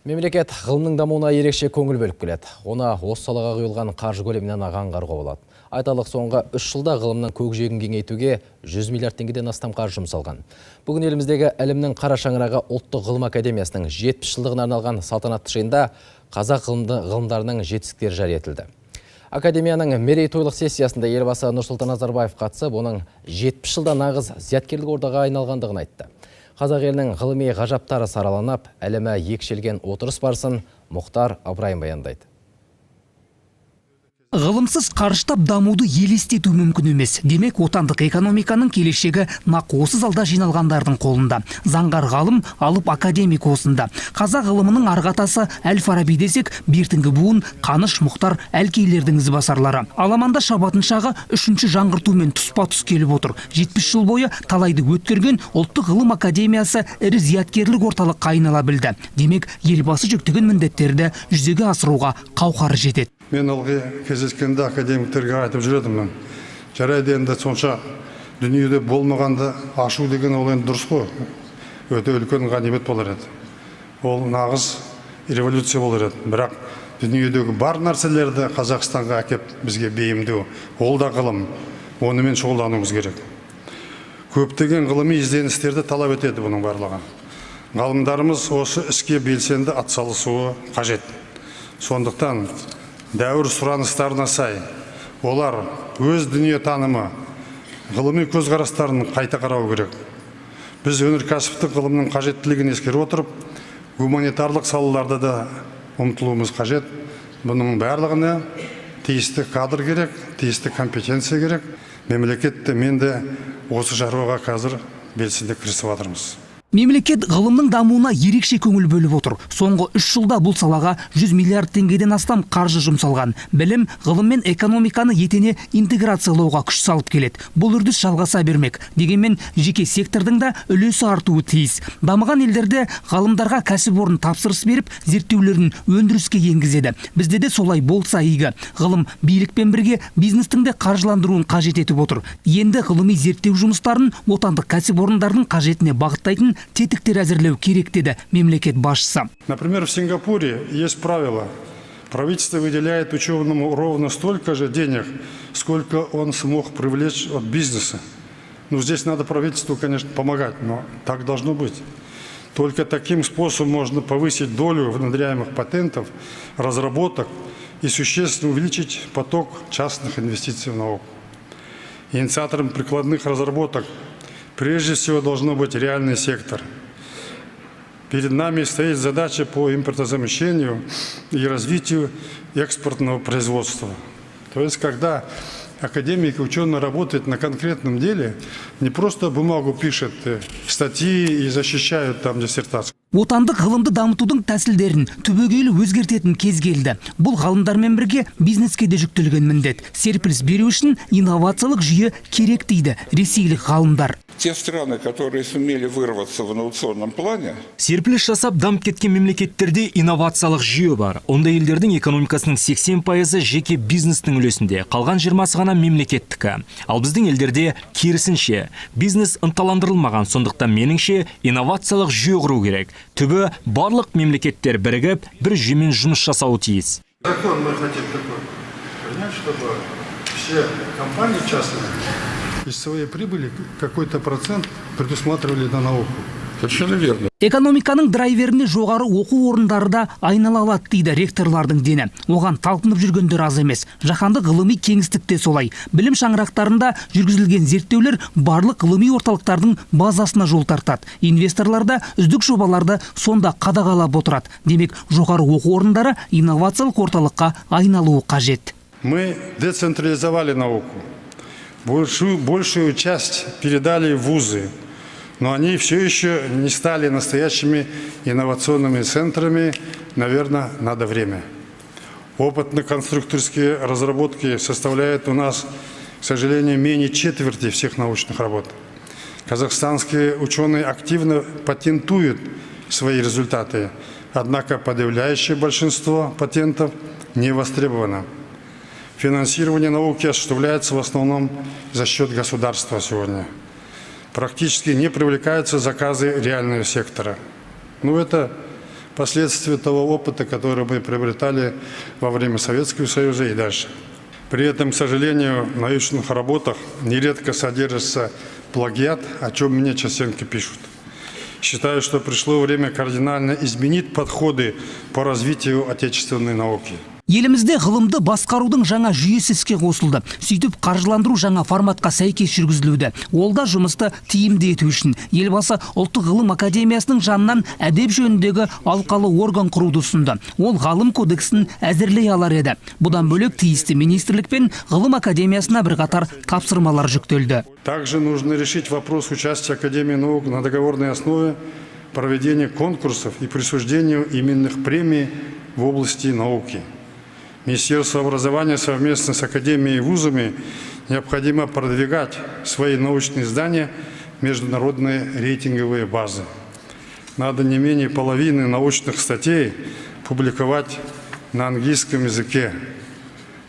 Мемлекет ғылымның дамуына ерекше көңіл бөліп келеді. Оны осы салаға құйылған қаржы көлемінен аңғаруға болады. Айталық, соңғы 3 жылда ғылымның көкжиегін кеңейтуге 100 миллиард теңгеден астам қаржы жұмсалған. Бүгін еліміздегі ілімнің қара шаңырағы Ұлттық ғылым академиясының 70 жылдығына арналған салтанатты жиында қазақ ғылымдарының жетістіктері жария етілді. Академияның мерейтойлық сессиясында Елбасы Нұрсұлтан Назарбаев қатысып, оның 70 жылда нағыз зияткерлік ордаға айналғандығын айтты. Қазақ елінің ғылыми ғажаптары сараланып, ілімі екшелген отырыс барысын Мұхтар Ыбырайым баяндайды. Ғылымсыз қарыштап дамуды елестету мүмкін емес. Демек, отандық экономиканың келешегі нақ осы залда жиналғандардың қолында. Заңғар ғалым, алып академик осында. Қазақ ғылымының арғы атасы Әл-Фараби десек, бертінгі буын Қаныш, Мұхтар, Әлкейлердің ізбасарлары. Аламанда шабатын шағы үшінші жаңғыртумен тұспа-тұс келіп отыр. 70 жыл бойы талайды өткерген Ұлттық ғылым академиясы ірі зияткерлік орталыққа айнала білді. Демек, Елбасы жүктеген міндеттерді жүзеге асыруға қауқары жетеді. Мен ылғи кездескенде академиктерге айтып жүретінмін. Жарайды, енді сонша дүниеде болмағанды ашу деген ол енді дұрыс қой. Өте үлкен ғанибет болар еді. Ол нағыз революция болар еді. Бірақ дүниедегі бар нәрселерді Қазақстанға әкеп бізге бейімдеу, ол да ғылым. Онымен шұғылдануымыз керек. Көптеген ғылыми ізденістерді талап етеді бұның барлығы. Ғалымдарымыз осы іске белсенді атсалысуы қажет. Сондықтан дәуір сұраныстарына сай олар өз дүниетанымы, ғылыми көзқарастарын қайта қарау керек. Біз өнеркәсіптік ғылымның қажеттілігін ескере отырып, гуманитарлық салаларда да ұмтылуымыз қажет. Бұның барлығына тиісті кадр керек, тиісті компетенция керек. Мемлекет те, мен де осы шаруаға қазір белсенді кірісіп жатырмыз. Мемлекет ғылымның дамуына ерекше көңіл бөліп отыр. Соңғы 3 жылда бұл салаға 100 миллиард теңгеден астам қаржы жұмсалған. Білім, ғылым мен экономиканы етене интеграциялауға күш салып келеді. Бұл үрдіс жалғаса бермек. Дегенмен жеке сектордың да үлесі артуы тиіс. Дамыған елдерде ғалымдарға кәсіпорын тапсырыс беріп, зерттеулерін өндіріске енгізеді. Бізде де солай болса игі. Ғылым билікпен бірге бизнестің де қаржыландыруын қажет етіп отыр. Енді ғылыми зерттеу жұмыстарын отандық кәсіпорындардың қажетіне бағыттайтын тетіктер әзірлеу керек, деді мемлекет басшысы. Например, в Сингапуре есть правило. Правительство выделяет ученому ровно столько же денег, сколько он смог привлечь от бизнеса. Ну, здесь надо правительству, конечно, помогать, но так должно быть. Только таким способом можно повысить долю внедряемых патентов, разработок и существенно увеличить поток частных инвестиций в науку. Инициатором прикладных разработок прежде всего должно быть реальный сектор. Перед нами стоит задача по импортозамещению и развитию экспортного производства. То есть, когда академики, ученые работают на конкретном деле, не просто бумагу пишут, статьи и защищают там диссертацию. Отандық ғылымды дамытудың тәсілдерін түбегейлі өзгертетін кез келді. Бұл ғалымдармен бірге бизнеске де жүктелген міндет. Серпіліс беру үшін инновациялық жүйе керек, дейді ресейлік ғалымдар. Те страны, которые сумели вырваться в инновационном плане, Серпіліс жасап, дамып кеткен мемлекеттерде инновациялық жүйе бар. Ондай елдердің экономикасының 80%-ы жеке бизнестің үлесінде, қалған 20-сы ғана мемлекеттікі. Ал біздің елдерде керісінше, бизнес ынталандырылмаған, сондықтан, меніңше, инновациялық жүйе құру керек. Түбі барлық мемлекеттер бірігіп, бір жүйемен жұмыс жасауы тиіс. Закон мы хотим такой принять, чтобы все компании частные из своей прибыли какой-то процент предусматривали на науку. Совершенно верно. Экономиканың драйверіне жоғары оқу орындары да айнала алады, дейді ректорлардың дені. Оған талпынып жүргендер аз емес. Жаһандық ғылыми кеңістікте солай. Білім шаңырақтарында жүргізілген зерттеулер барлық ғылыми орталықтардың базасына жол тартады. Инвесторлар да үздік жобаларды сонда қадағалап отырады. Демек, жоғары оқу орындары инновациялық орталыққа айналуы қажет. Мы децентрализовали науку. Большую часть передали в вузы, но они все еще не стали настоящими инновационными центрами. Наверное, надо время. Опытно-конструкторские разработки составляют у нас, к сожалению, менее четверти всех научных работ. Казахстанские ученые активно патентуют свои результаты, однако подавляющее большинство патентов не востребовано. Финансирование науки осуществляется в основном за счет государства сегодня. Практически не привлекаются заказы реального сектора. Ну, это Последствия того опыта, который мы приобретали во время Советского Союза и дальше. При этом, к сожалению, в научных работах нередко содержится плагиат, о чем мне частенько пишут. Считаю, что пришло время кардинально изменить подходы по развитию отечественной науки. Елімізде ғылымды басқарудың жаңа жүйесі іске қосылды. Сөйтіп, қаржыландыру жаңа форматқа сәйкес жүргізілуде. Ол да жұмысты тиімді ету үшін. Елбасы Ұлттық ғылым академиясының жанынан әдеп жөніндегі алқалы орган құруды ұсынды. Ол ғалым кодексін әзірлей алар еді. Бұдан бөлек тиісті министрлік пен ғылым академиясына бірқатар тапсырмалар жүктелді. Также нужно решить вопрос участия Академии наук на договорной основе проведения конкурсов и присуждению именных премий в области науки. Министерство образования совместно с академией и вузами необходимо продвигать свои научные издания в международные рейтинговые базы. Надо не менее половины научных статей публиковать на английском языке.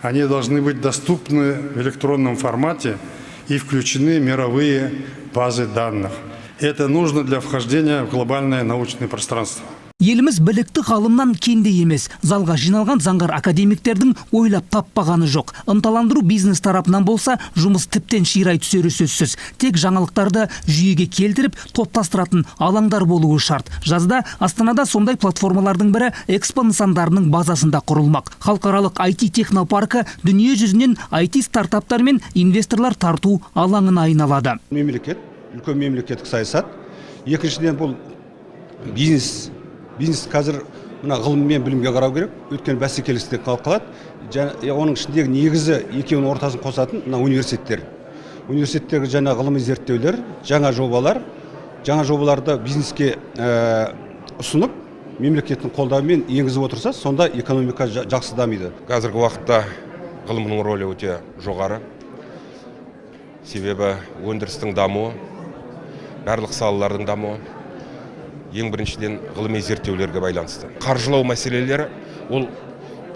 Они должны быть доступны в электронном формате и включены в мировые базы данных. Это нужно для вхождения в глобальное научное пространство. Еліміз білікті ғалымнан кенде емес. Залға жиналған заңғар академиктердің ойлап таппағаны жоқ. Ынталандыру бизнес тарапынан болса, жұмыс тіптен ширай түсері сөзсіз. Тек жаңалықтарды жүйеге келтіріп, топтастыратын алаңдар болуы шарт. Жазда Астанада сондай платформалардың бірі Экспо нысандарының базасында құрылмақ. Халықаралық IT технопаркі дүние жүзінен IT стартаптар мен инвесторлар тарту алаңына айналады. Мемлекет, үлкен мемлекеттік саясат. Екіншіден, бұл бизнес. Бизнес қазір мына ғылым мен білімге қарау керек, өйткені бәсекелестік қалып қалады. Оның ішіндегі негізі екеуінің ортасын қосатын мына университеттер. Университеттегі жаңа ғылыми зерттеулер, жаңа жобалар, жаңа жобаларды бизнеске ұсынып, мемлекеттің қолдауымен енгізіп отырса, сонда экономика жақсы дамиды. Қазіргі уақытта ғылымның рөлі өте жоғары. Себебі өндірістің дамуы, барлық салалардың дамуы ең біріншіден ғылыми зерттеулерге байланысты. Қаржылау мәселелері ол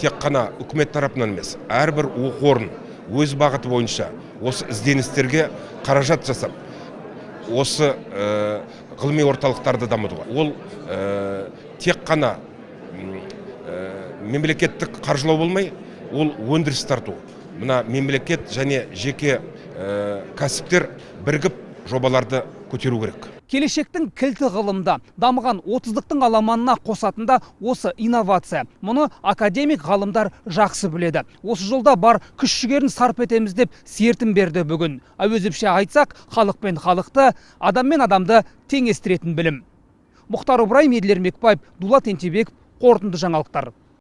тек қана үкімет тарапынан емес, әрбір оқу орын өз бағыты бойынша осы ізденістерге қаражат жасап, осы ғылыми орталықтарды дамытуға. Ол тек қана мемлекеттік қаржылау болмай, ол өндіріс тарту. Мына мемлекет және жеке кәсіптер бірігіп жобаларды көтеру керек. Келешектің кілті ғылымда, дамыған 30-дықтың аламанына қосатында осы инновация. Мұны академик ғалымдар жақсы біледі. Осы жолда бар күш жігерін сарп етеміз деп сертін берді бүгін. Әуезовше айтсақ, халық пен халықты, адам мен адамды теңестіретін білім. Мұхтар Ыбырайым, Еділ Ермекбаев, Дулат Ентебеков, қорытынды жаңалықтар.